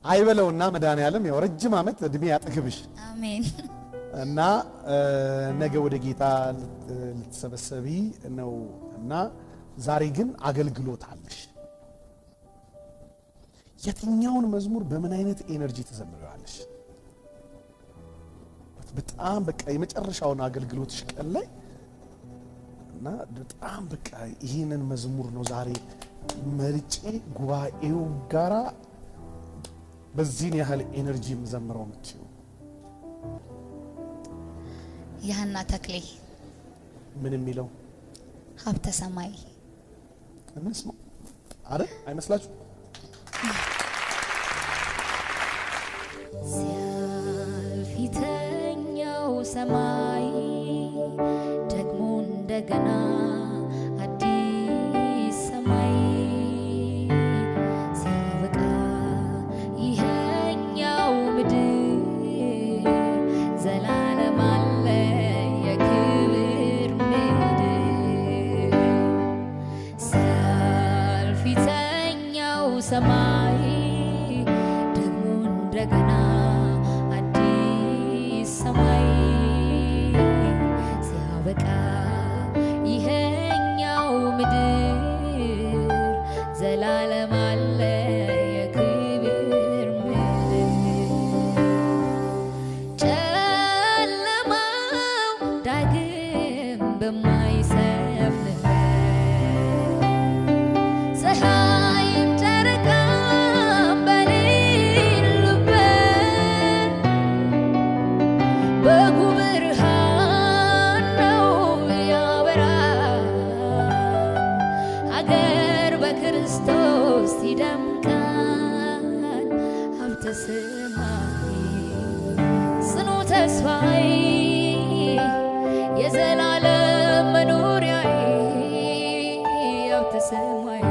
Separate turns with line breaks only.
አይበለውና መድኃኒዓለም ያው ረጅም ዓመት እድሜ ያጠግብሽ።
አሜን።
እና ነገ ወደ ጌታ ልትሰበሰቢ ነው እና ዛሬ ግን አገልግሎት አለሽ። የትኛውን መዝሙር በምን አይነት energy ትዘምሪዋለሽ? በጣም በቃ የመጨረሻውን አገልግሎትሽ ቀን ላይ እና በጣም በቃ ይህንን መዝሙር ነው ዛሬ መርጬ ጉባኤው ጋራ በዚህን ያህል energy የምዘምረው የምትይው?
የሀና ተክሌ።
ምን የሚለው?
ሀብተ ሰማይ።
እንስማው አይደል? አይመስላችሁ?
ሲያልፍ ፊተኛው ሰማይ ደግሞ እንደገና አዲስ ሰማይ፣ ሲያበቃ ይኸኛው ምድር ዘላለም አለ የክብር ምድር። ሲያልፍ ፊተኛው ሰማይ ደግሞ እንደገና አዲስ ሰማይ፣ ሲያበቃ ይኸኛው ምድር ዘላለም አለ የክብር ምድር። ጨለማው ዳግም በማይሰፍንበት፣ ፀሐይም ጨረቃም በሌሉበት፣ በጉ ብርሃን ነው ያበራ፣ ሀገር በክርስቶስ ይደምቃል። ሀብተ ሰማይ ጽኑ ተስፋዬ፣ የዘላለም መኖሪያዬ፣ ሀብተ ሰማይ።